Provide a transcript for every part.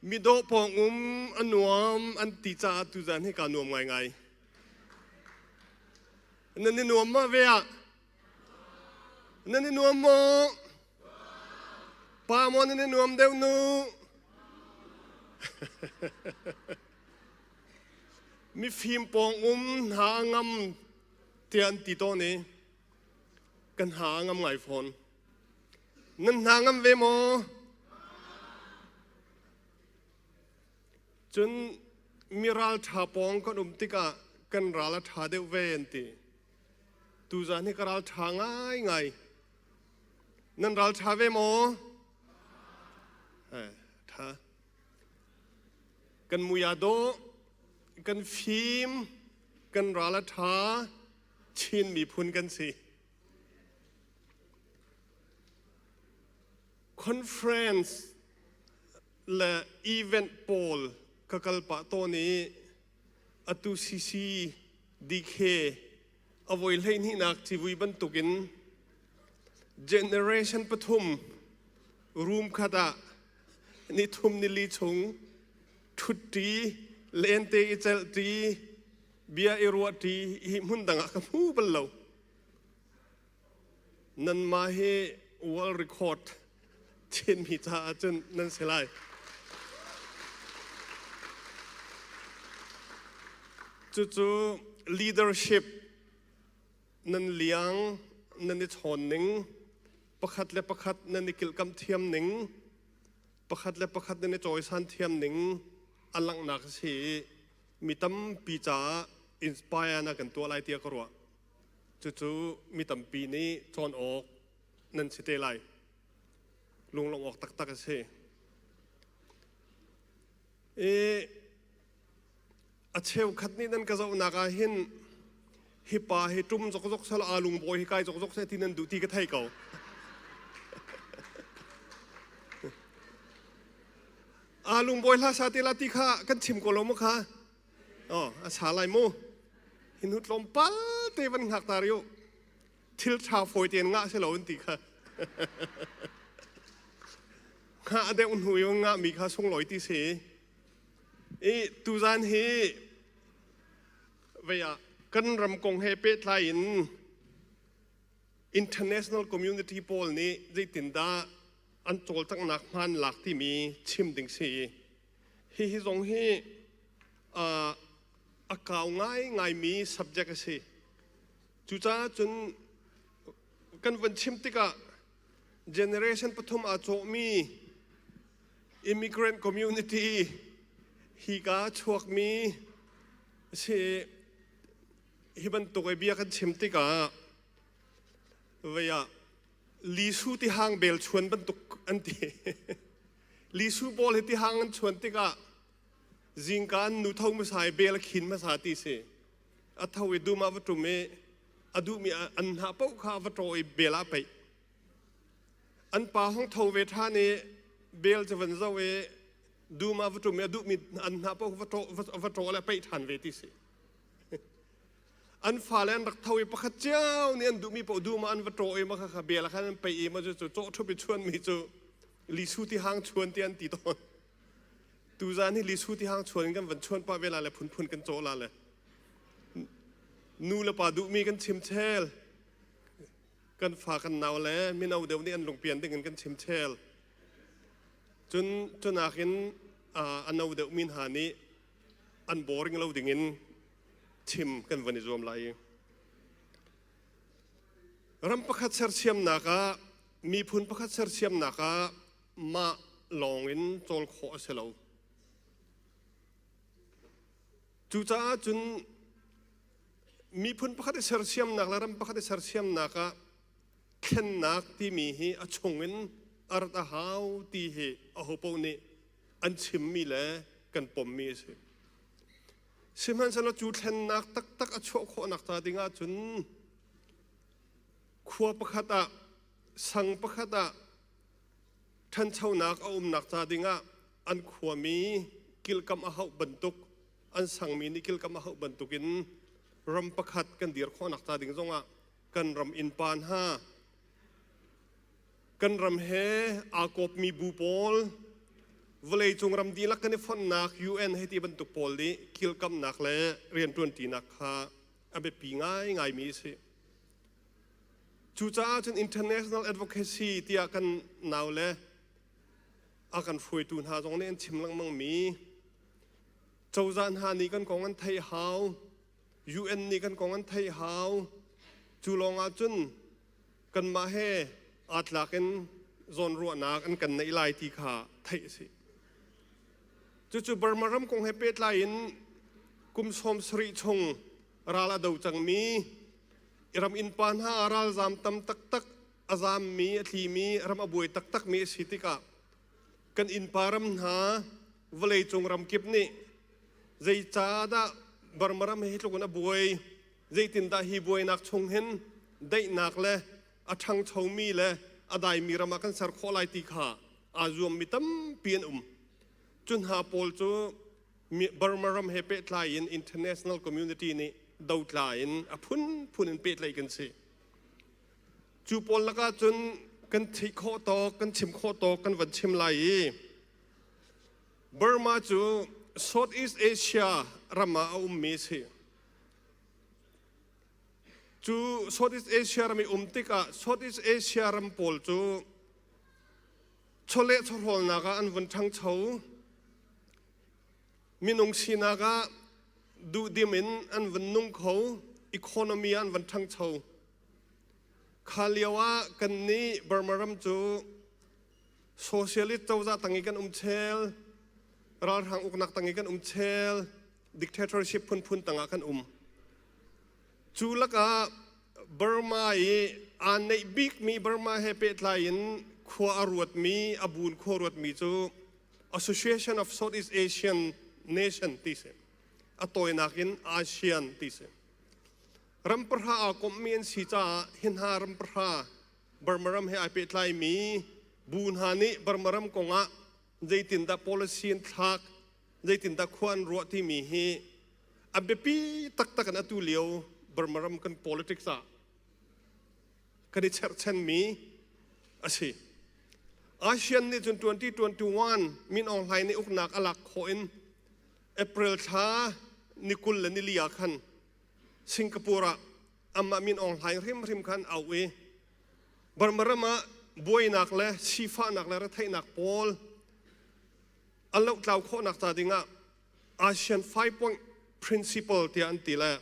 Midawh pawng um a nuam an ti caah tuzan hi kaa nuam ngaingai. Nan i nuam ma ve ah? Nan i nuam maw? Pa maw nan i nuam deuh nu? Mifim pawng um hna a ngam tiah an ti tawn i kan hna a ngam ngai fawn. Nan hna ngam ve maw? Cun mi ralṭha pawng kan um tikah kan ral a ṭha deuh ve an ti. Tuzan hi ka ralṭha ngaingai. Nan ralṭha ve maw? Eh, ṭha. Kan mui aa dawh, kan fim, kan ral a ṭha, Chin miphun kan si. Conference le event pawl ka kal pah tawn i atu CCDK a voi 12nak civui bantukin generation pathum room khat ah ni thum ni li chung ṭhutṭi lente i celhṭi bia i ruahṭi hi hmun dang ah ka hmu bal lo. Nanmah hi world record Chinmi caah cun nan si lai. Cucu leadership nan liang nan i chawn ning, pakhat le pakhat nan i kilhkamh thiam ning, pakhat le pakhat nan i cawisan thiam ning a langhnak a si i mi tampi caah inspire na kan tuah lai tiah ka ruah. Cucu mi tampi nih cawn awk nan si te lai. Lunglawmh awk taktak a si. I a cheukhat nih nan ka zohnak ah hin hi pa hi ṭum zokzok sal aa lungbawi hi kai zokzok seh ti nan duh ti ka thei ko. Aa lungbawi hla sa te la ti kha kan chim ko lo maw kha? Oh, a sa lai mu. Hin hu tlawmpal te van hngak ta riu. Thil ṭha fawi tein ngah si lo an ti kha. Ngah deuh hnu i ngah mi kha sunglawi ti si. I tuzan hi vei ah kan ram kong he pehtlai in international community pawl nih zeitindah an cawlcanghnak hmaan lak timi chim ding si. Hihi zong hi a kau ngaingaimi subject a si. Cucaah cun kan van chim tikah generation pathum aa cawhmi immigrant community hika chuakmi si hi bantuk i bia kan chim tikah vei ah lisu tihang bel chuan bantuk an ti. Lisu pawl hi tihang an chuan tikah zingka an nu tho hmasa i bel a khin hmasa ti si. A tho i dum ah va ṭum i a duhmi an hnah paoh kha va ṭaw i bel ah peih. An pa hong tho ve ṭhan i bel cu van zoh i dum ah va ṭum i a duhmi an hnah paoh va ṭaw le peih ṭhan ve ti si. An fale an rak tho i pakhat cio nih an duhmi paoh dum ah an va ṭaw i mah kha bel ah khan an peih i mah cu cawh ṭhup i chuanmi cu lisu ti hang chuan ti an ti tawn. Tuzaan hi lisu ti hang chuan in kan van chuan pah ve la le phunphun kan cawh la le nu le pa duhmi kan chim chel kan fa kan nau le mino deuh nih an lungpian ding in kan chim chel cun cunak in a no deuh mi hna nih an boring lo ding in chim kan van i zuam lai. Ram pakhat sersiamnak ah miphun pakhat sersiamnak ah mah lawng in cawl khawh a si lo. Cucaah cun miphun pakhat i sersiamnak le ram pakhat i sersiamnak ah thlennak timi hi a chungin a rat a hau ti hi ahopaoh nih an chimmi le kan pommi a si. Sihmanhsehlaw cu thlennak taktak a chuah khawhnak ca ding ahcun khua pakhat ah sang pakhat ah ṭhanchonak a umnak ca ding ah an khuami kilhkamh a hauh bantuk an sangmi nih kilhkamh a hauh bantukin ram pakhat kan dir khawhnak ca ding zongah kan ram innpa hna kan ram he aa kawpmi bu pawl. Vawleicung ram dihlak kan i fonhnak UN hei ti bantuk pawl nih kilkamnak le rianṭuanṭinak kha a biapi ngaingaimi a si. Cucaah cun international advocacy tiah kan naule a kan hruaitu hna zong nih an chim lengmangmi cozah hna nih kan kong an theih hau, UN nih kan kong an theih hau. Cu lawngah cun kanmah he aa tlak in zawnruahnak an kan neih lai ti kha theih a si. Cucu Burma ram kong he pehtlai in kum 70 chung ral a do cangmi ram innpa hna ralzam tam taktak a zammi a tlimi ram a buai taktakmi a si tikah kan innpa ram hna vawleicung ram kip nih zeicahdah Burma ram hi tluk in a buai zeitindah hi buainak chung hin daihnak le a ṭhangchomi le a daimi ram ah kan ser khawh lai ti kha aa zuammi tampi an um. Cu hna pawl cu Burma ram he pehtlai in international community nih dotla in a phunphun in pehtlaih kan si. Cu pawl lakah cun kan theih khawh tawk, kan chim khawh tawk kan van chim lai i Burma cu Southeast Asia ram ah a ummi a si. Cu Southeast Asia ram i um tikah Southeast Asia ram pawl cu chawleh chawhrawlnak ah an vun ṭhangcho. Minung sinak ah duhdim in an vun nung kho, economy ah an vun ṭhangcho. Kha lio ah kannih Burma ram cu socialist cozah tang i kan um chel, ralhrang uknak tang i kan um chel, dictatorship phunphun tangah kan um. Cu lakah Burma i aa neih bikmi Burma he pehtlai in khua a ruatmi, a buun khua ruatmi cu Association of Southeast Asian Nation ti si. A tawinak in ASEAN ti si. Ram pahra aa komhmi an si caah hi hna ram pahra Burma ram he ai pehtlaimi bu hna nih Burma ram kongah zeitindah policy an thlak, zeitindah khua an ruah timi hi a biapi taktak in atu lio Burma ram kan politics ah kan i cherhchanmi a si. ASEAN nih cun 2021 Min Aung Hlaing nih uknak a lak khawh in April thla ni 20 le nili ah khan Singapore ah amah Min Aung Hlaing hrimhrim khan auh i Burma ram ah buainak le sifahnak le retheihnak pawl a lohtlau khawhnak ca dingah ASEAN 5 point principle tiah an ti le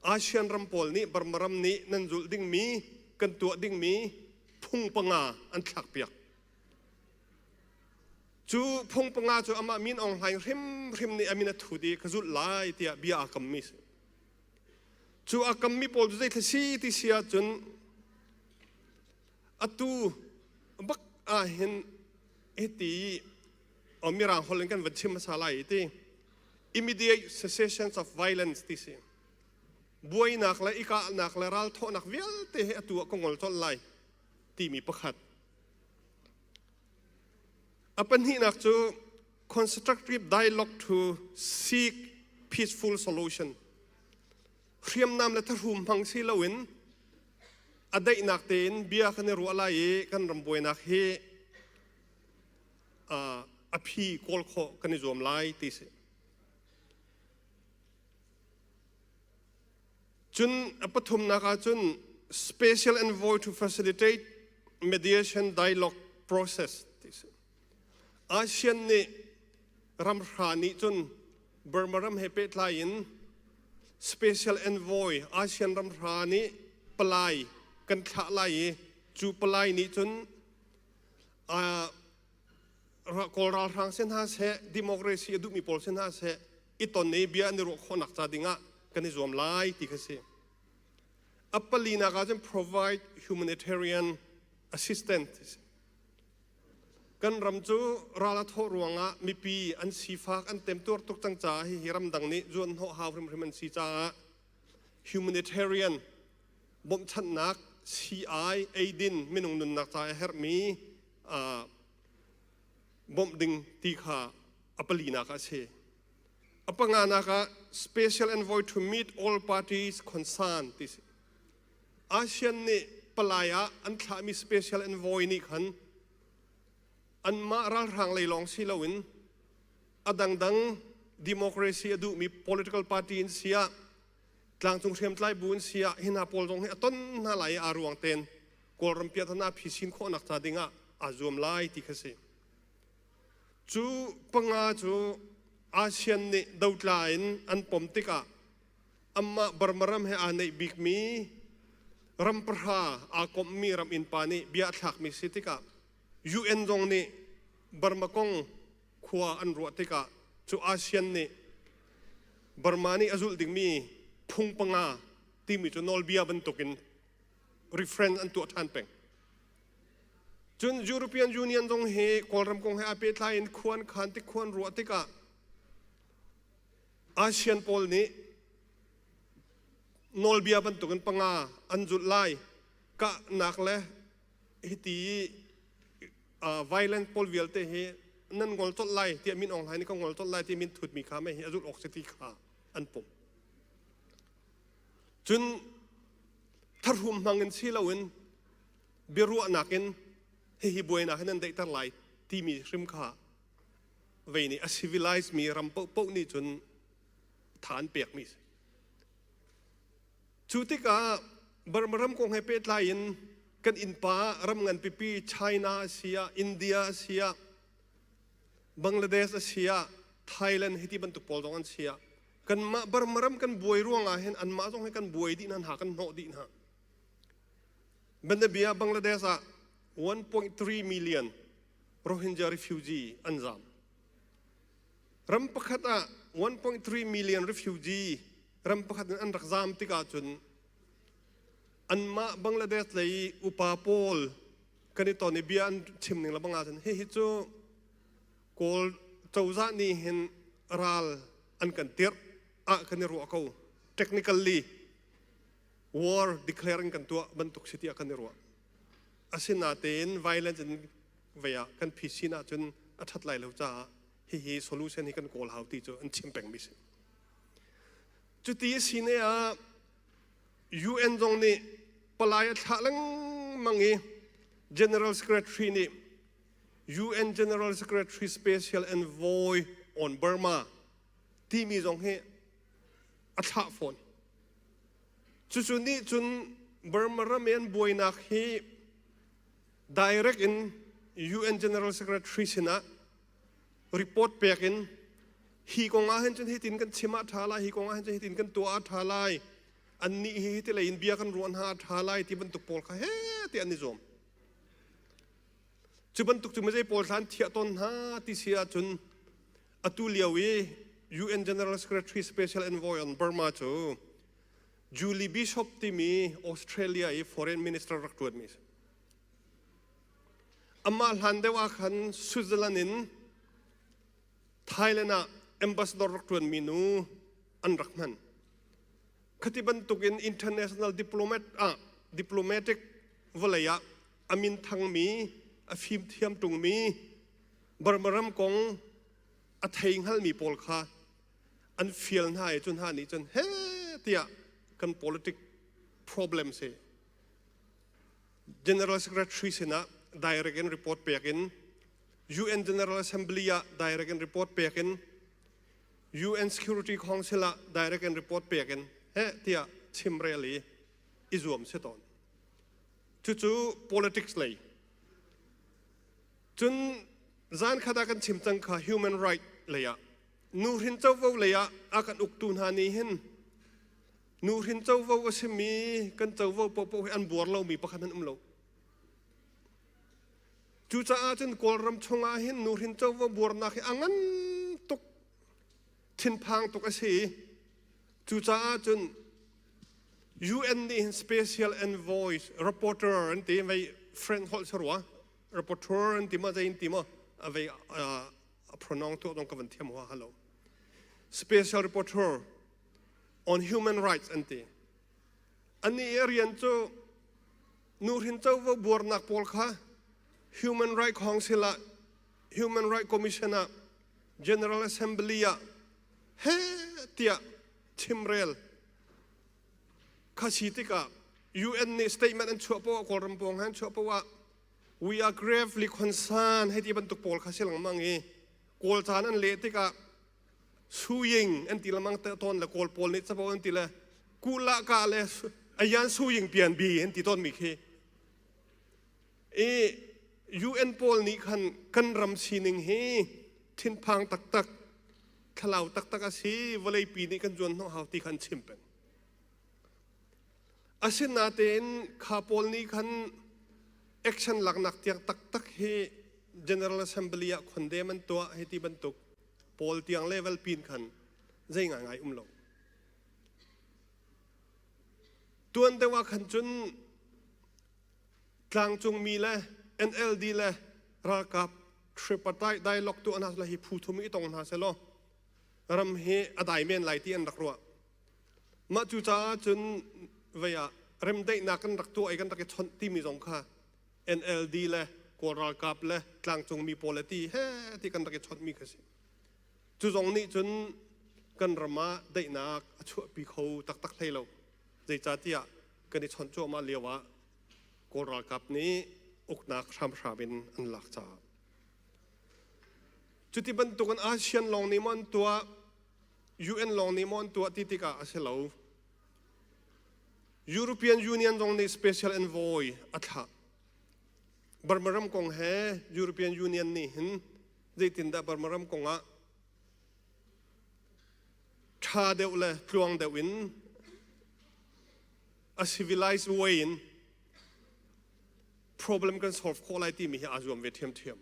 ASEAN ram pawl nih Burma ram nih nan zulh dingmi kan tuah dingmi phung panga an thlakpiak. Cu phung panga cu amah Min Aung Hlaing hrimhrim nih a min a thut i ka zulh lai tiah bia aa kammi si. Cu a kammi pawl cu zeithla si ti si ahcun atu bak ah hin hiti mirang holh in kan van chim hmasa lai ti immediate cessation of violence ti si buainak le ikahnak le ralthawhnak vialte he atu ah ka ngol colh lai timi pakhat a pahnihnak cu constructive dialogue to seek peaceful solution hriamnam le thahrum hmang si loin a daihnak tein bia kan i ruah lai i kan ram buainak hi a phi kawl khawh kan i zuam lai ti si. Cun a pathumnak ah cun special envoy to facilitate mediation dialogue process ti si. ASEAN nih ramhra nih cun Burma ram he pehtlai in special envoy ASEAN ramhra nih palai kan thlah lai i cu palai nih cun Kawl ralhrang si hna seh democracy a duhmi pawl si hna seh i ton i bia an i ruah khawhnak ca dingah kan i zuam lai ti kha si. A palinak ah cun provide humanitarian assistance. Kan ram cu ral a thawh ruangah mipi an sifak an temtuar tuk cang caah hihi ramdang nih zuanhnawh hau hrimhrim an si caah humanitarian bawmhchanhnak sii-ai eidin minung nunnak ca a herhmi bawmh ding ti kha a palinak ah a si. A panganak ah special envoy to meet all parties concerned ti si. ASEAN nih palai ah an thlahmi special envoy nih khan Anmah ralhrang lei lawng si loin a dangdang democracy a duhmi political party in siah tlangcung hriamtlai bu in siah hi hna pawl zong hi a ton hna lai i aa ruang tein Kawlram piahtana phisin khawhnak ca dingah aa zuam lai ti kha si. Cu panga cu ASEAN nih dotla in an pom tikah amah Burma ram he aa neih bikmi ram pahra aa komhmi ram innpa nih bia a thlakmi si tikah UN zong nih Burma kong khua an ruah tikah cu ASEAN nih Burma nih a zulh dingmi phung panga timi cu nawlbia bantukin reference an tuah ṭhan peng. Cun European Union zong hi Kawlram kong he aa pehtlai in khuan khan tik khuan ruah tikah ASEAN pawl nih nawlbia bantukin panga an zulh lai kahnak le hiti violent pawl vialte hi nan ngol colh lai tiah Min Aung Hlaing nih ka ngol colh lai ti min thutmi kha mei hi a zulh awk si ti kha an pom. Cun tharhum hmang in si loin biaruahnak in hihi buainak hi nan daihter lai timi hrim kha vei nih a civilized mi ram paohpaoh nih cun tha an pekmi si. Cu tikah Burma ram kong he pehtlai in kan innpa ram ngan pipi China a si ah India a si ah Bangladesh a si ah Thailand hiti bantuk pawl zong an si ah kanmah Burma ram kan buai ruangah hin anmah zong hi kan buai dih hna hna kan hnawh dih hna. Banabia Bangladesh ah 1.3 million Rohingya refugee an zam. Ram pakhat ah 1.3 million refugee ram pakhat in an rak zam tikah cun anmah Bangladesh lei upa pawl kan i ton i bia an chim ning le bang ahcun hihi cu Kawl cozah nih hin ral an kan tirh ah kan i ruah ko. Technically war declaring kan tuah bantuk si tiah kan i ruah. Asinatein violence in vei ah kan phisin ahcun a ṭhat lai lo caah hihi solution hi kan kawl hau ti cu an chim pengmi si. Cuti a si ne ah UN zong nih palai a thlah lengmang i General Secretary nih UN General Secretary Special Envoy on Burma timi zong hi a thlah fawn. Cucu nih cun Burma ram i an buainak hi direct in UN General Secretary sinah report pek in hi kong ah hin cun hitin kan chim ah ṭha lai, hi kong ah hin cun hitin kan tuah ah ṭha lai, annih hi hiti lei in bia kan ruah hna ah ṭha lai ti bantuk pawl kha he ti an i zuam. Cu bantuk cu mizei pawl hlan thiah tawn hna ti si ahcun atu lio i UN General Secretary Special Envoy on Burma cu Julie Bishop timi Australia i foreign minister rak ṭuanmi a si. Amah hlan deuh ah khan Switzerland in Thailand ah ambassador rak ṭuanmi nu an rak hman. Khati bantukin international diplomat ah diplomatic vawlei ah a min thangmi, a fimthiam ṭungmi, Burma ram kong a thei hngalmi pawl kha an fial hna i cu hna nih cun he tiah kan politic problem si General Secretary sinah direct in report pek in UN General Assembly ah direct in report pek in UN Security Council ah direct in report pek in he tiah chimrel i i zuam si tawn. Cucu politics lei. Cun zan khat ah kan chim cang kha human right lei ah nuhrin covo lei ah a kan uktu hna nih hin nuhrin covo a simi kan covo paohpaoh hi an buar lomi pakhat an um lo. Cucaah cun Kawlram chungah hin nuhrin covo buarnak hi a ngan tuk thinphang tuk a si. Cucaah cun UN nih hin special envoy reporter an ti vei French holh si rua reporter an ti ma zei in ti ma a vei a pronoun tuah dong ka van thiam hua halo special reporter on human rights an ti ani rian cu nuhrin covo buarnak pawl kha human right council ah human right commission ah general assembly ah he tiah chimrel kha si tikah UN nih statement an chuah poah Kawlram pawng han chuah poah. We are gravely concerned hei ti bantuk pawl kha si lengmang i Kawl caan an leh tikah suying an ti lengmang tawn le Kawl pawl nih capo an ti le kula ka le ayan suying pian bi an ti tawn mi khi i UN pawl nih khan kan ram sining hi thinphang taktak thlalau taktak a si vawleipi nih kan zuan hnawh hau ti khan chim peng. Asinain kha pawl nih khan action laknak tiang taktak hi General Assembly ah khondem an tuah hei ti bantuk pawl tiang level pin khan zei ngaingai um lo. Tuan deuh ah khan cun tlangcungmi le NLD le ralkap tripartite dialogue tu hna hi phu thum i tong hna selaw ram hi a dai men lai ti an rak ruah. Mah cu caah cun vei ah remdaihnak kan rak tuah i kan rak i chawnh timi zong kha NLD le Kawl ralkap le tlangcungmi pawl le ti he ti kan rak i chawnhmi kha si. Cu zong nih cun kan ram ah daihnak a chuahpi kho taktak hlei lo. Zeicahtiah kan i chawnh cuahmah lio ah Kawl ralkap nih uknak hramhram in an lak caah. Cuti bantukin ASEAN lawng nih maw an tuah, UN lawng nih maw an tuah ti tikah a si lo. European Union zong nih special envoy a thlah. Burma ram kong he European Union nih hin zeitindah Burma ram kong ah ṭha deuh le tluang deuh in a civilized way in problem kan solve khawh lai timi hi aa zuam ve ṭhiamṭhiam.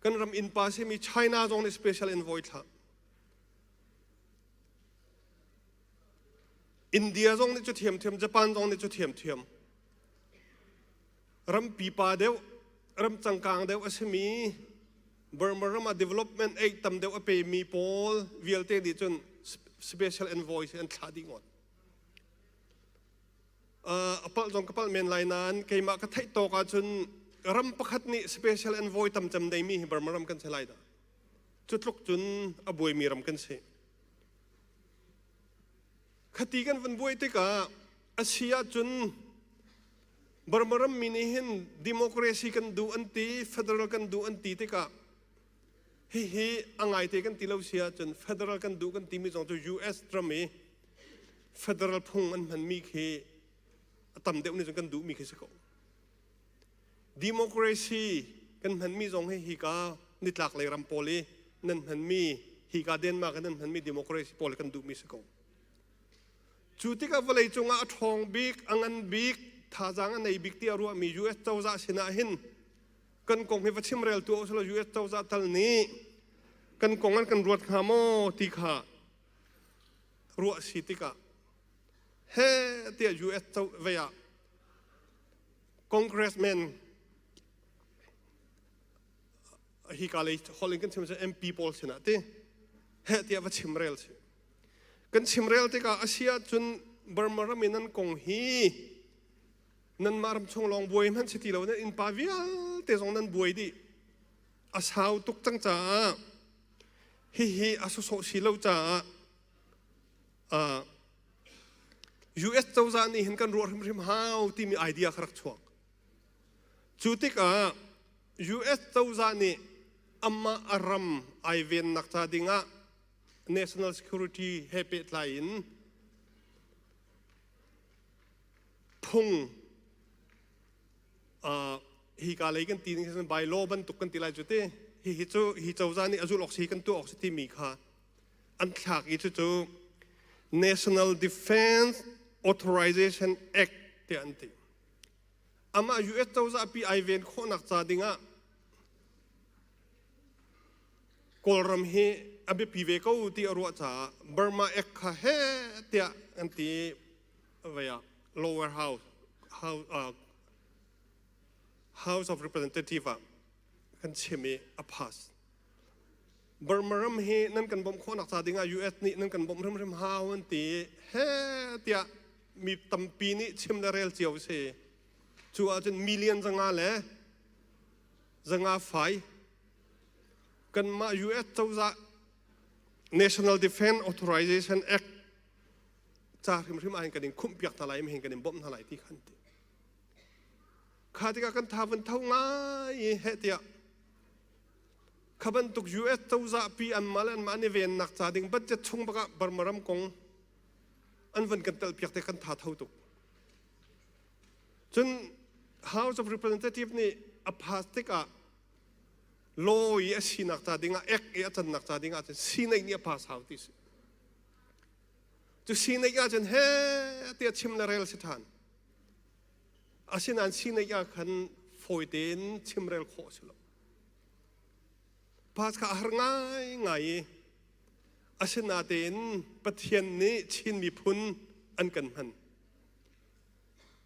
Kan ram innpa simi China zong nih special envoy thlah. India zong nih cu thiamthiam, Japan zong nih cu thiamthiam. Ram pipa deuh, ram cangkang deuh a simi Burma ram ah development aid tam deuh a pemi pawl vialte nih cun special envoy an thlah dih ngawt. A palh zong ka palh men lai nain keimah ka theih tawk ahcun ram pakhat nih special envoy tam cem neimi hi Burma ram kan si lai dah. Cu tluk cun a buaimi ram kan si. Khati kan van buai tikah a si ahcun Burma ram mi nih hin democracy kan duh an ti, federal kan duh an ti tikah hihi a ngaite kan ti lo si ahcun federal kan duh kan timi zong cu US ram i federal phung an hmanmi khi a tam deuh nih cun kan duhmi khi si ko. Democracy kan hmanmi zong hi hika nitlak lei ram pawl i nan hmanmi hika Denmark i nan hmanmi democracy pawl kan duhmi si ko. Cu tikah vawlei cungah a ṭhawng bik, a ngan bik, thazaang a nei bik tiah ruahmi US cozah sinah hin kan kong hi va chimrel tu usulaw US cozah tal nih kan kong an kan ruat hnga maw ti kha ruah si tikah he tiah US vei ah congressman hi ka lei holh in kan chim MP pawl sinah ti he tiah va chimrel si kan chimrel tikah a si ahcun Burma ram in an kong hi nanmah ram chung lawng buai hmanh si ti lo nan innpa vialte zong nan buai dih a sau tuk cang caah hihi a sawsawh si lo caah US cozah nih hin kan ruah hrimhrim hau timi idea kha rak chuak. Cu tikah US cozah nih amah a ram ai vennak ca dingah national security he pehtlai in phung hi ka lei kan ti ning by law bantuk kan ti lai cu ti hi hi cu hi cozah nih a zulh awk si kan tuah awk si timi kha an thlak i cucu National Defense Authorization Act tiah an ti. Amah US cozah pi ai ven khawhnak ca dingah Kawlram hi a biapi ve ko ti a ruah caah Burma Act kha he tiah an ti vei ah lower house, house, House of Representative ah kan chim i a pass. Burma ram hi nan kan bawmh khawhnak ca dingah US nih nan kan bawmh hrimhrim hau an ti he tiah mi tampi nih chim le rel cio si. Cu ahcun million zanga le zanga fai kanmah US cozah National Defense Authorization Act ca hrimhrim ah hin kan in khumh piak hna lai hin kan in bawmh hna lai ti khan ti. Kha tikah kan tha van tho ngai i heh tiah kha bantuk US cozah pi anmah le anmah an i vennak ca ding budget chung bakah Burma ram kong an van kan telpiak te kan tha tho tuk. Cun House of Representative nih a pass tikah law i a sinak ca dingah ek i a cannak ca dingah cun Senate nih a pass hau ti si. Cu Senate ahcun he tiah chim le rel si ṭhan. Asinain Senate ah khan fawi tein chimrel khawh a si lo. Pass kha a har ngaingai i asinain Pathian nih Chin miphun an kan hman.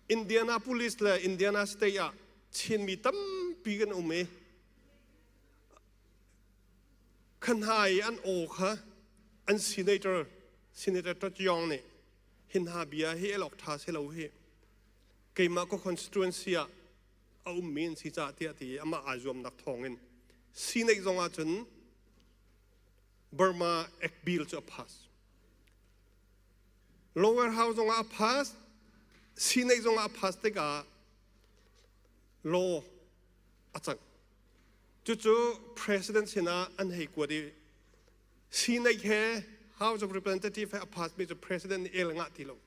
Indianapolis le Indiana State ah Chinmi tampi kan um i kha hna i an aw kha an senator Senator Todd Young nih hi hna bia hi el awk ṭha si lo hi keimah ka constituency ah a ummi an si caah tiah ti amah aa zuamnak thawngin Senate zong ah cun Burma Act Bill cu a pass. Lower House zong ah a pass, Senate zong ah a pass tikah law a cang. Cucu President sinah an hei kuat i Senate he House of Representative he a pass mi cu President nih el ngah ti lo.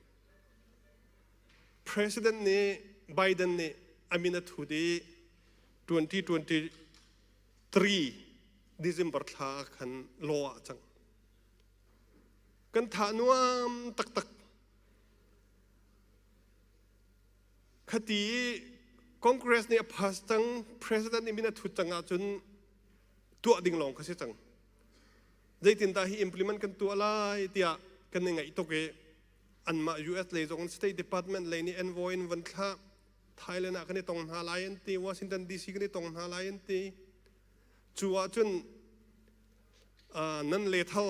President nih Biden nih a min a thut i 2023 December thla ah khan law ah a cang. Kan thah nuam taktak. Khati i Congress nih a pass cang, President nih min a thut cang ahcun tuah ding lawng kha si cang. Zeitindah hi implement kan tuah lai tiah kan i ngaih tuk i anmah US lei zong State Department lei nih envoy in van thlah Thailand ah kan i tong hna lai an ti Washington DC kan i tong hna lai an ti cu ahcun nan lethal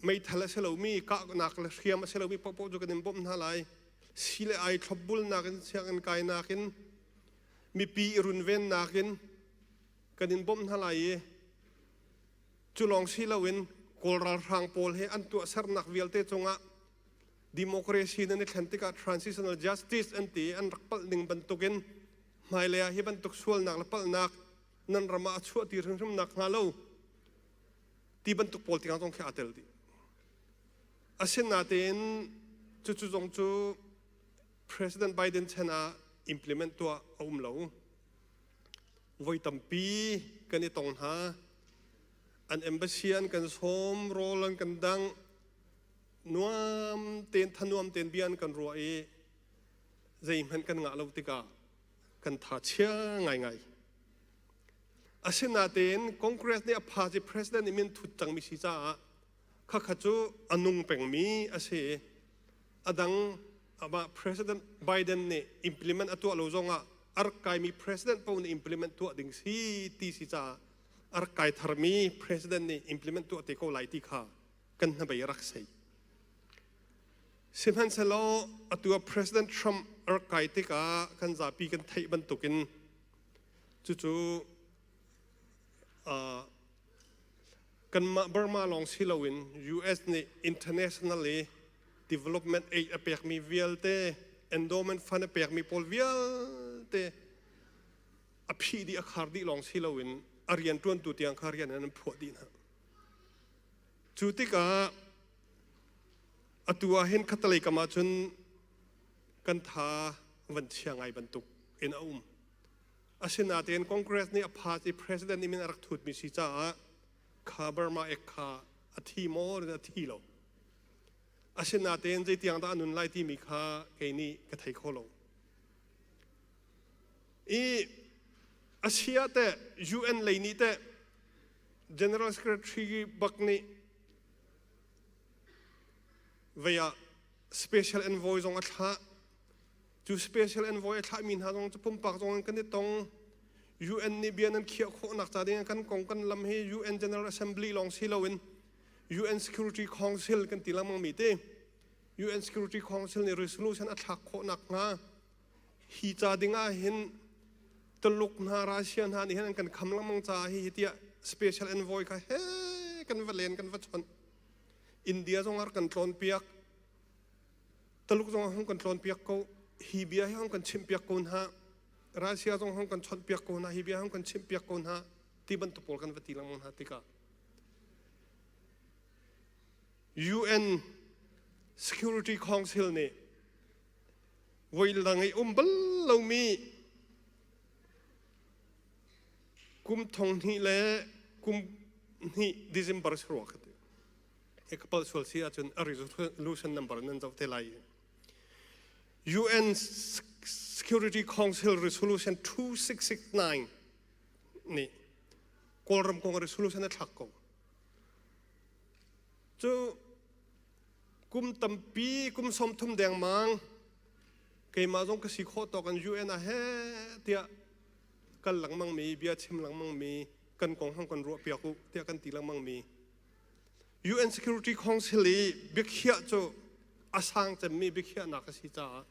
meithal a si lomi kahnak le hriam a si lomi paohpaoh cu kan in bawmh hna lai si le ai thlopbulnak in sianginn kainak in mipi i runvennak in kan in bawmh hna lai i cu lawng si loin Kawl ralhrang pawl he an tuahsernak vialte cungah democracy nan i thlen tikah transitional justice an ti an rak palh ning bantukin hmailei ah hi bantuk sualnak le palhnak nan ram ah a chuah ti hrimhrim nak hnga lo ti bantuk pawl tiang zong khi aa tel dih. Asinain cucu zong cu President Biden chan ah implement tuah a um lo. Voi tampi kan i tong hna. An embassy an kan sawm, rawl an kan dangh, nuam tein thanuam tein bia an kan ruah i zeihmanh kan ngah lo tikah kan tha chia ngaingai. Asinain Congress nih a pha ci president nih min thut cangmi si caah khakha cu a nung pengmi a si i a dang amah President Biden nih implement a tuah lo zongah a rak kaimi president paoh nih implement tuah ding si ti si caah a rak kai tharmi president nih implement tuah te ko lai ti kha kan hnabei a rak sei. Sihmanhsehlaw atu ah President Trump a rak kai tikah kan zapi kan theih bantukin cucu kanmah Burma lawng si loin US nih internationally development aid a pekmi vialte endowment fund a pekmi pawl vialte a phih dih a khar dih lawng si loin a rianṭuantu tiang kha rian an phuah dih hna. Cu tikah atu ah hin khattelei kam ah cun kan tha van chia ngai bantuk in a um. Asinain Congress nih a phat i President nih min a rak thutmi si caah kha Burma ek kha a thi maw a thi lo. Asinain zeitiang dah a nun lai timi kha kei nih ka thei kho lo. I Asia teh UN lei nih teh General Secretary bak nih vei ah special envoy zong a thlah. Cu special envoy a thlahmi hna zong cu pumpak zong in kan i tong. UN nih bia nan khiah khawhnak ca ding kan kong kan lam hi UN General Assembly lawng si loin UN Security Council kan ti lengmang mi te UN Security Council nih resolution a thlak khawhnak hnga hi ca ding ah hin Tuluk hna Russia hna nih hin an kan kham lengmang caah hi tiah special envoy kha he kan va len kan va chawnh India zong ar kan tlawn piak Taluk zong hung kan tlawn piak ko hi bia hi hung kan chimh piak ko hna. Russia zong hong kan chawnh piak ko hna, hi bia hong kan chimh piak ko hna ti bantuk pawl kan va ti lengmang hna tikah UN Security Council nih voi lang i um bal lomi kum thong hnih le kum hnih December si rua ka ti. He ka pal sual si ahcun a resolution number nan zoh te lai. UN Security Council Resolution 2669 nih Kawlram kong resolution a thlak ko. Cu kum tampi kum 30 dengmang keimah zong ka si khawh tawk in UN ah he tiah kal lengmang mi bia chim lengmang mi kan kong hong kan ruah piak u tiah kan ti lengmang mi UN Security Council i biakhiah cu a sang cemmi biakhiahnak a si caah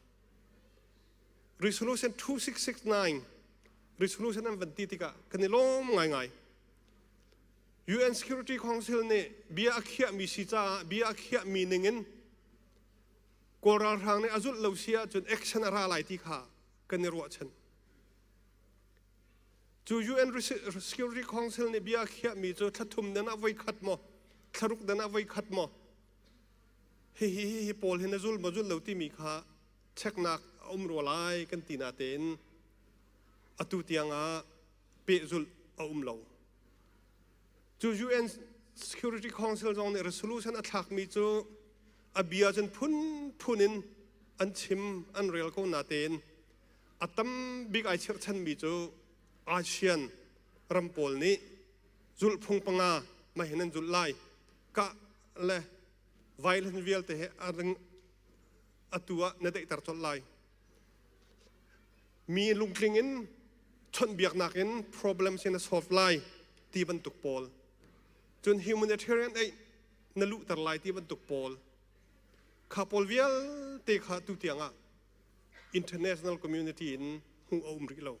Resolution 2669 resolution an van ti tikah kan i lawm ngaingai. UN Security Council nih bia a khiahmi si caah bia a khiahmi ningin Kawl ralhrang nih a zulh lo si ahcun action a ra lai ti kha kan i ruahchan. Cu UN Security Council nih bia a khiahmi cu thla thum dan ah voi khat maw, thla ruk dan ah voi khat maw, hihi hihi pawl hi na zul maw zul lo timi kha cheknak a um rua lai kan ti natein atu tiang ah pehzulh a um lo. Cu UN Security Council zong nih resolution a thlakmi cu a bia cun phunphun in an chim an rel ko natein a tam bik ai chirhchanmi cu ASEAN ram pawl nih zulhphung panga mah hin an zulh lai kah le violence vialte he atu ah na daihter colh lai mi lungtling in chawnhbiaknak in problem sin a solve lai ti bantuk pawl cun humanitarian aid na luhter lai ti bantuk pawl kha pawl vialte kha tu tiang ah international community in hmuh a um rih lo.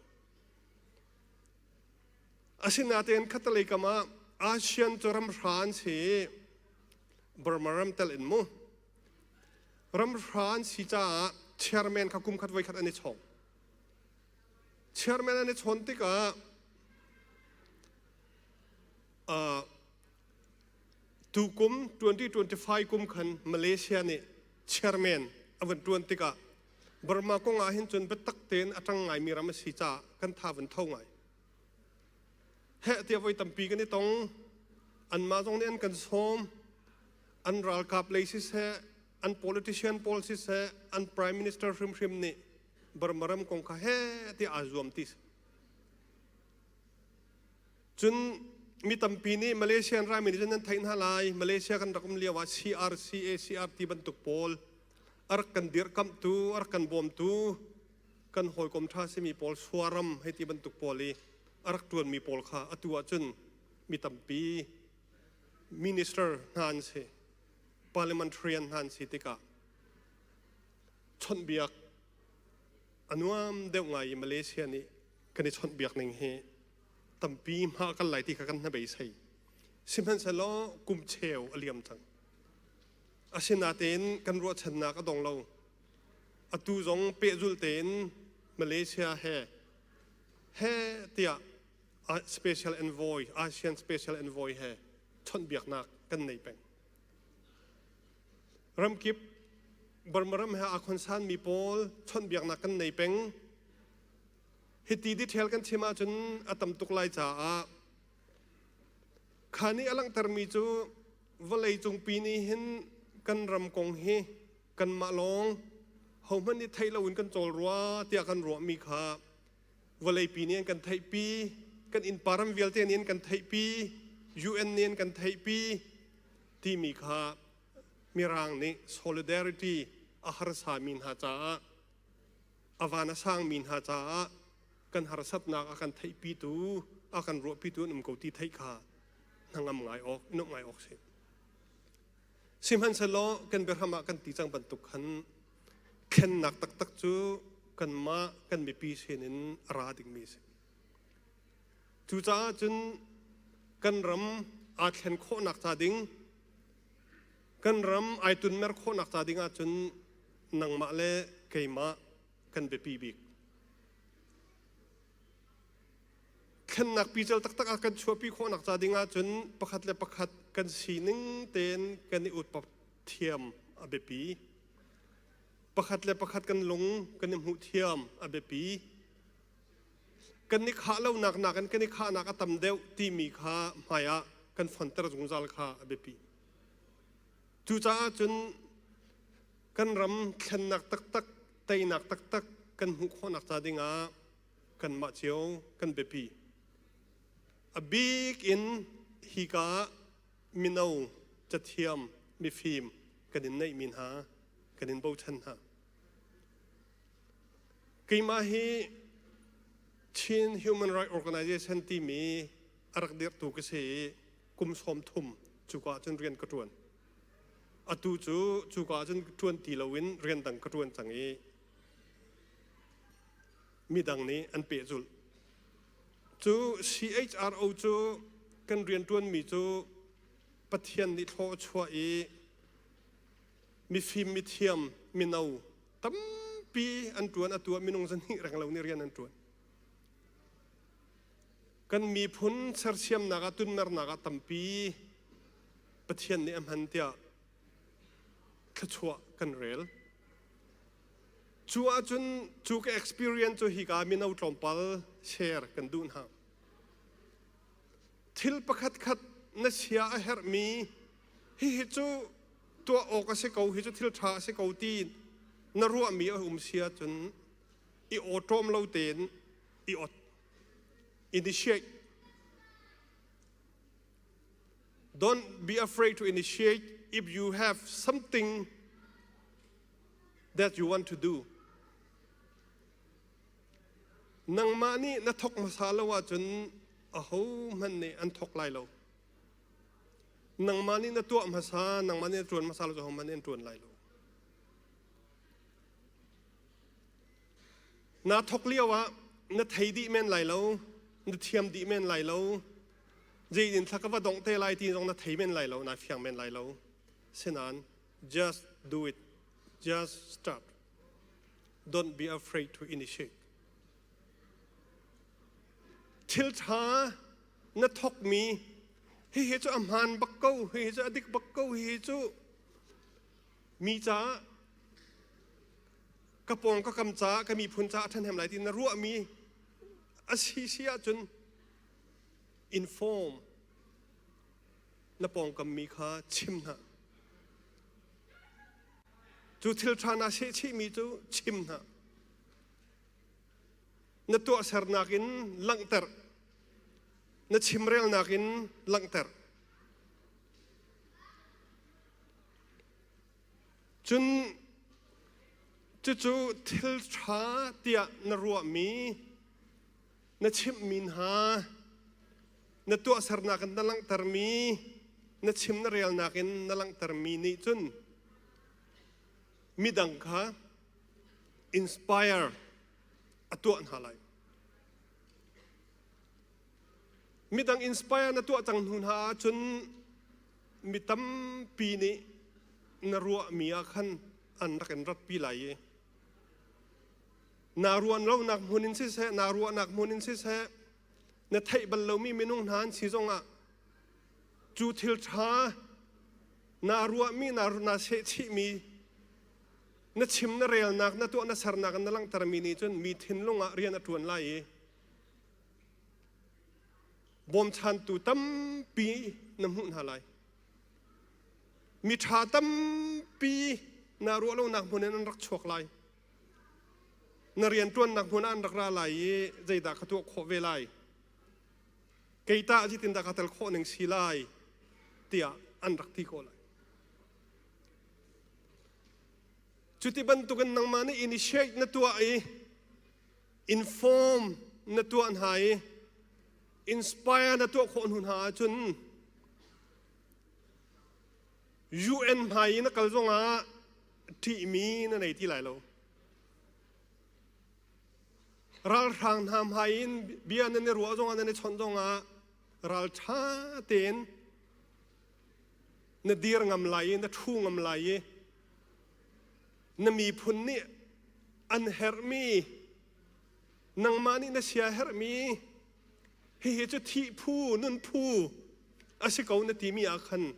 Asinain khatalei kam ah ASEAN cu ram hra an si Burma ram tel in mu ram hra an si caah chairman kha kum khat voi khat an i chawng. Chairman an i chawn tikah tukum 2025 kum khan Malaysia nih chairman a van ṭuan tikah Burma kong ah hin cun biatak tein a ṭang ngaimi ram a si caah kan tha van tho ngai. Heh tiah voi tampi kan i tong. Anmah zong nih an kan sawm. An ralkap lei siseh, an politician pawl siseh, an prime minister hrimhrim nih Burma ram kong kha heh tiah aa zuam ti si. Cun mi tampi nih Malaysian raimi nih cun nan theih hna lai. Malaysia kan rak um lio ah CRCA, CRT bantuk pawl a rak kan dirhkamhtu, a rak kan bawmtu, kan hawikom ṭha simi pawl suaram hei ti bantuk pawl i a rak ṭuanmi pawl kha atu ahcun mi tampi minister hna an si, parliamentarian hna an si tikah chawnhbiak a nuam deuh ngai i Malaysia nih kan i chawnhbiak ning hi tampi hma kal lai ti kha kan hnabeisei. Sihmanhsehlaw kum cheu a liam cang. Asinain kan ruahchannak a dong lo. Atu zong pehzulh tein Malaysia he he tiah special envoy ASEAN special envoy he chawnhbiaknak kan nei peng. Ramkip Burma ram he aa khonsanmi pawl chawnhbiaknak kan nei peng. Hiti detail kan chim ahcun a tam tuk lai caah kha nih a langhtermi cu vawlei cungpi nih hin kan ram kong hi kanmah lawng hohmanh nih theih loin kan cawl rua tiah kan ruahmi kha vawleipi nih an kan theihpi, kan innpa ram vialte nih an kan theihpi, UN nih an kan theihpi timi kha Mirang nih solidarity a harsami hna caah a van a sangmi hna caah kan harsatnak a kan theihpitu a kan ruahpitu an um ko ti theih kha hnangam ngai awk nuamh ngai awk si. Sihmanhsehlaw kan biahram ah kan ti cang bantuk khan thlennak taktak cu kanmah kan mipi sinin a ra dingmi a si. Cucaah cun kan ram aa thlen khawhnak ca ding kan ram ai tunmer khawhnak ca ding ahcun nangmah le keimah kan biapi bik. Thlennak pical taktak ah kan chuahpi khawhnak ca ding ahcun pakhat le pakhat kan sining tein kan i utpap thiam a biapi. Pakhat le pakhat kan lung kan i hmuh thiam a biapi. Kan i khah lonak nakin kan i khahnak a tam deuh timi kha hmai ah kan fonter zungzal kha a biapi. Cucaah cun kan ram thlennak taktak, teinak taktak kan hmuh khawhnak ca dingah kanmah cio kan biapi. A bik in hika mino, cathiam, mifim kan in neihmi hna, kan in bochan hna. Keimah hi Chin Human Rights Organization timi a rak dirhtu ka si i kum 30 cuka cun rian ka ṭuan. Atu cu cuka cun ṭuan ti loin rian dang ka ṭuan cang i midang nih an pehzulh. Cu CHRO cu kan rianṭuanmi cu Pathian nih thlaw a chuah i mifim mithiam mino tampi an ṭuan atu ah minung zahnih renglo nih rian an ṭuan. Kan miphun sersiamnak ah tunmernak ah tampi Pathian nih a hman tiah thluachuah kan rel. Cu ahcun cu ka experience cu hika mino tlawmpal share kan duh hna. Thil pakhat khat na sia a herhmi hihi cu tuah awk a si ko hi cu thil ṭha a si ko ti na ruahmi a um si ahcun i awṭawm lo tein i ot initiate don't be afraid to initiate if you have something that you want to do nangmah nih na thok hmasa lo ahcun ahohmanh nih an thok lai lo nangmah nih na tuah hmasa nangmah nih na ṭuan hmasa lo ahohmanh nih an ṭuan lai lo Naa thawk lio ah na thei dih men lai lo, na thiam dih men lai lo, zeitin thla ka va dongh te lai ti zong na thei men lai lo, naa fiang men lai lo. Sinain just do it. Just start. Don't be afraid to initiate. Thil ṭha na thawkmi hihi cu a hmaan bak ko, hihi cu a dik bak ko, hihi cu mi caah ka pawng ka kam caah ka miphun caah a ṭhahnem lai ti na ruahmi a si si ahcun inform na pawngkam mi kha chim hna cu thil ṭha naa sehchihmi cu chim hna na tuahsernak in langhter na chimrelnak in langhter Cun cucu thil ṭha tiah na ruahmi, na chimhmi hna, na tuahsernak in na langhtermi, na chim na relnak in na langhtermi nih cun midang kha inspire a tuah hna lai. Midang inspire na tuah cang hnu hna ahcun mi tampi nih na ruahmi ah khan an rak in ratpi lai i naa ruan lonak hmun in siseh naa ruahnak hmun in siseh na theih bal lomi minung hna an si zongah cu thil ṭha naa ruahmi naa naa sehchihmi na chim na relnak na tuah na sernak in na langhtermi nih cun mi thinlung ah rian a ṭuan lai i bawmchantu tampi na hmuh hna lai. Miṭha tampi naa ruah lonak hmun in an rak chuak lai. Na rianṭuannak hmun ah an rak ra lai i zeidah ka tuah khawh ve lai? Kei tah zeitindah ka tel khawh ning si lai? tiah an rak ti ko lai. Cuti bantukin nangmah nih initiate na tuah i inform na tuah hna i inspire na tuah khawh hnu hna ahcun UN hmai i na kal zongah ṭihmi na nei ti lai lo. Ralhrang hna hmai in bia nan i ruah zongah nan i chawnh zongah ralṭha tein na dir ngam lai i na ṭhu ngam lai i na miphun nih an herhmi nangmah nih na sia herhmi Hihi cu thih phu, nun phu a si ko na timi ah khan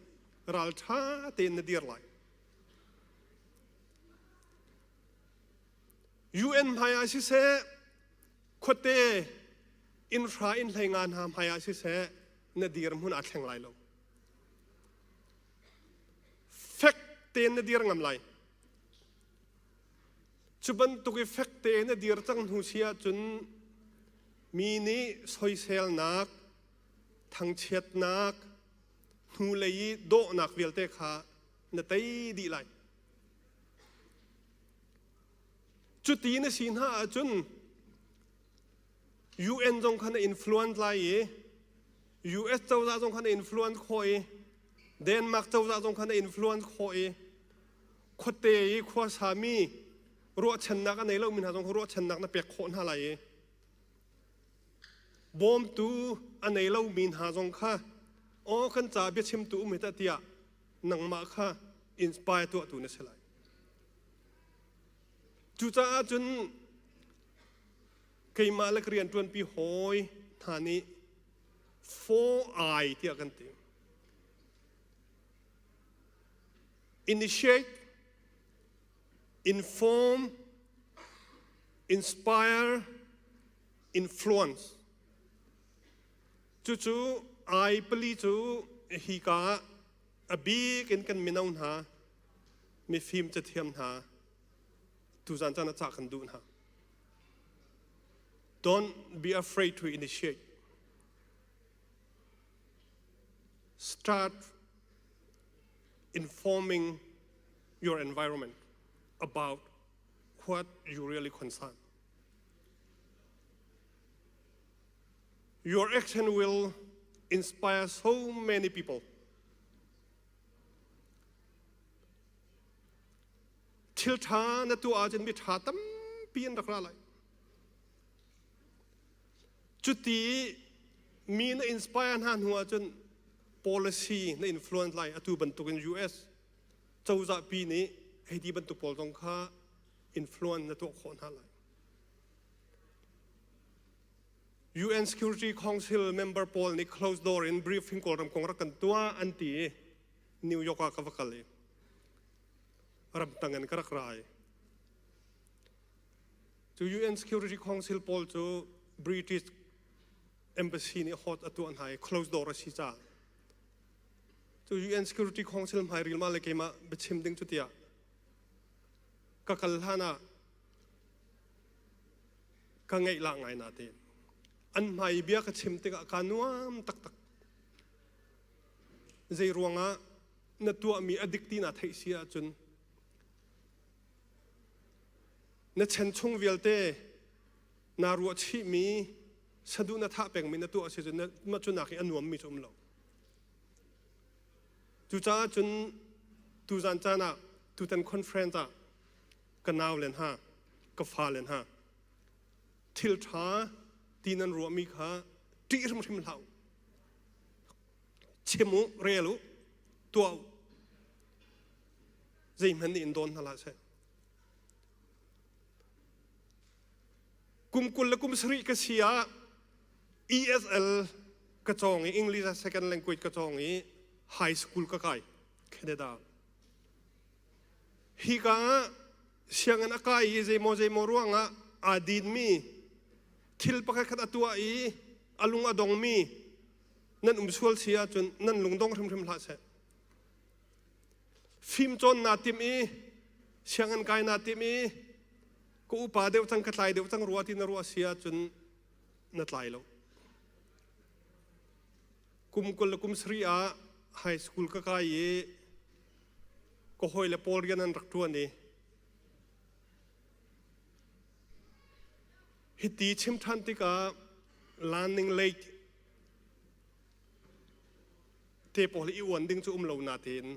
ralṭha tein na dir lai. UN hmai ah siseh, khuate inn hra inn hlei nga hna hmai ah siseh, na dirhmun aa thleng lai lo. Fek tein na dir ngam lai. Cu bantuk i fek tein na dir cang hnu si ahcun mi nih soiselnak, thangchiatnak, hnulei i dawhnak vialte kha na tei dih lai. Cuti na si hna ahcun UN zong kha na influence lai i US cozah zong kha na influence khawh i Denmark cozah zong kha na influence khawh i khuate i khuasami ruahchannak a nei lomi hna zong kha ruahchannak na pek khawh hna lai i bawmtu a nei lomi hna zong kha aw kan ca biachimtu um hi tah tiah nangmah kha inspire tuahtu na si lai. Cucaah cun keimah le ka rianṭuanpi hawi hna nih 4I tiah kan ti. Initiate, inform, inspire, influence. Cucu I pali cu hika ah a bik in kan mino hna, mifim cathiam hna, tuzan caan ah cah kan duh hna. Don't be afraid to initiate. Start informing your environment about what you really concern. Your action will inspire so many people. Thil ṭha na tuah ahcun mi ṭha tampi an rak ra lai. Cuti mi na inspire hna hnu ahcun policy na influence lai. Atu bantukin US cozah pi nih hei ti bantuk pawl zong kha influence na tuah khawh hna lai. UN Security Council member pawl nih closed door in briefing Kawlram kong rak kan tuah an ti i New York ah ka va kal i ramtang in ka rak ra i cu UN Security Council pawl cu British Embassy nih hot a tuah hna i closed door a si caah cu UN Security Council hmai rilma le keimah biachim ding cu tiah ka kal hlan ah ka ngaih la ngai na te an hmai bia ka chim tikah ka nuam taktak zei ruangah na tuahmi a dik ti na theih si ahcun na chan chung vialte naa ruahchihmi saduh na thah pengmi na tuah si cun mah cu nak i a nuammi cu um lo. Cucaah cun tuzan caan ah tutan conference ah ka nau le hna ka fa le hna thil ṭha ti nan ruahmi kha ṭih hrimhrim hlah u. Chim u, rel u, tuah u. Zeihmanh nih in dawn hna hlah seh. Kum 20 le kum 7 ka si ah ESL ka cawng i English as second language ka cawng i high school ka kai Canada. Hi ka ah sianginn a kai i zeimaw zeimaw ruangah aa dinmi thil pakhat khat a tuah i a lung a dongmi nan um sual si ahcun nan lung dong hrimhrim hlah seh. Fimcawn naa timh i sianginn kai naa timh i ka upa deuh cang ka tlai deuh cang rua ti na ruah si ahcun na tlai lo. Kum 20 le kum 7 ah high school ka kai i ka hawile pawl rian an rak ṭuan i hiti chim ṭhan tikah learning late te pawl i uan ding cu um lo natein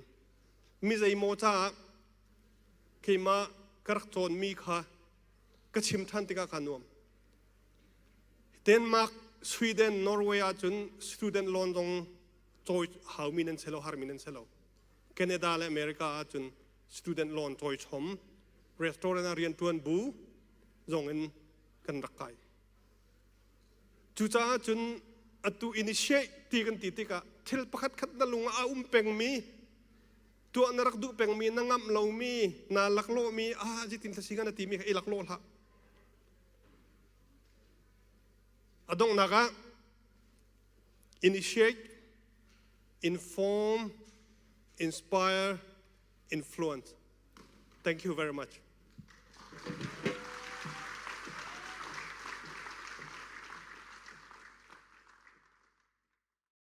mi zeimaw caah keimah ka rak cawnmi kha ka chim ṭhan tikah kaa nuam. Denmark, Sweden, Norway ahcun student loan zong cawi haumi nan si lo, harmi nan si lo. Canada le America ahcun student loan cawi chom, restaurant ah rianṭuan bu zong in kan rak kai. Cucaah cun Atu initiate ti kan ti tikah thil pakhat khat na lung ah a um pengmi, tuah na rak duh pengmi, na ngamh lomi, naa laklawhmi, ah zeitin thla si na timi kha i laklawh hlah. A donghnak ah initiate, inform, inspire, influence. Thank you very much.